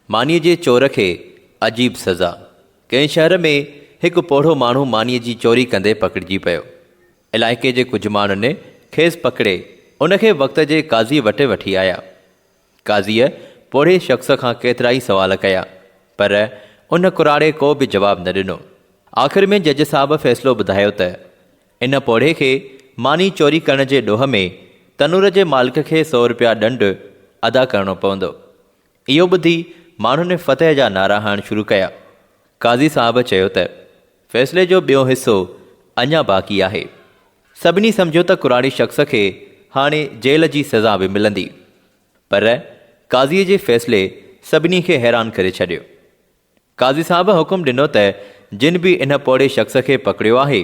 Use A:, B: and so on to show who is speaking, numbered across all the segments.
A: مانيء جي چور کي عجيب سزا. ڪنهن شهر ۾ هڪ پوڙهو ماڻهو مانيء جي چوري ڪندي پڪڙجي پيو. علائقي جي ڪجهه ماڻهن کيس پڪڙي ان کي وقت جي قاضيء وٽ وٺي آيا. قاضيء پوڙهي شخص کان ڪيترائي سوال ڪيا، پر ان ڪراڙي ڪو به جواب نه ڏنو. آخر ۾ جج صاحب فيصلو ٻڌايو ته ان پوڙهي کي ماني چوري ڪرڻ جي ڏوهه ۾ تنور جي مالڪ کي سئو رپيا ڏنڊ ادا ڪرڻو پوندو. اهو ٻڌي ماڻهن فتح جا نعرا هڻڻ شروع ڪيا. قاضي صاحب چيو ته فيصلي جو ٻيو حصو اڃا باقي آهي. سڀني سمجهيو ته ڪراڙي شخص کي هاڻي جيل جي سزا به ملندي. پر قاضيء جي فيصلي سڀني کي حيران ڪري ڇڏيو. قاضي صاحب حڪم ڏنو ته جن به ان پوڙهي شخص کي پڪڙيو آهي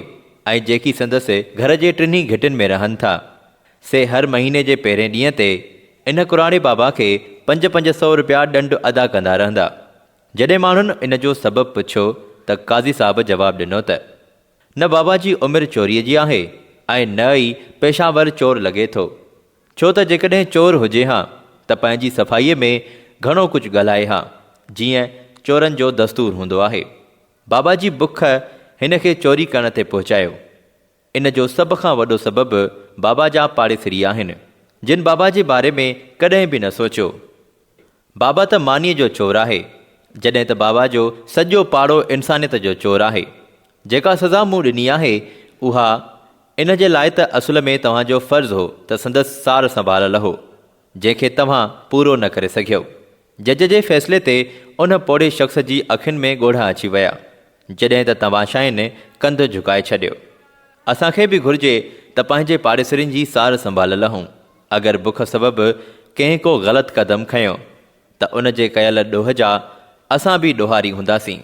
A: ۽ جيڪي سندس گهر جي ٽنهي گهٽين ۾ رهن ٿا، سي هر مهيني جي پهرين ڏينهن تي ان ڪراڙي بابا کي 5 5 سئو رپيا ڏنڊ ادا ڪندا رهندا. جڏهن ماڻهن ان جو سبب پڇيو ته قاضي صاحب جواب ڏنو ته. نه بابا جي عمر چوريء جي آهي ۽ نه ئي پيشه ور چور لڳي ٿو. ڇو ته جيڪڏهن چور هجي ها ته پنهنجي صفائيء ۾ گهڻو ڪجهه ڳالهائي ها، جيئن چورن جو دستور هوندو آهي. بابا جي بک هن کي چوري ڪرڻ تي پهچايو. ان جو سڀ کان وڏو سبب بابا جا پاڙيسري آهن، جن بابا جي باري ۾ ڪڏهن به نه سوچيو. بابا ته مانيء جو چور آهي، جڏهن ته بابا جو سڄو پاڙو انسانيت جو چور آهي. جيڪا سزا مون ڏني آهي، اها ان جي لاء ته اصل ۾ توهان جو فرض هو ته سندس سار سنڀال لهو، جنهن کي توهان پورو نه ڪري سگهيؤ. جج جي فيصلي تي ان پوڙهي شخص جي اکين ۾ ڳوڙها اچي ويا، جڏهن ته تماشائين ڪنڌ جهڪائي ڇڏيو. اسان کي به گهرجي ته پنهنجي پاڙيسرين جي سار سنڀال لهون. اگر بک سبب ڪنهن ڪو غلط قدم کنيو ته ان جي ڪيل ڏوهه جا اسان به ڏوهاري هونداسين.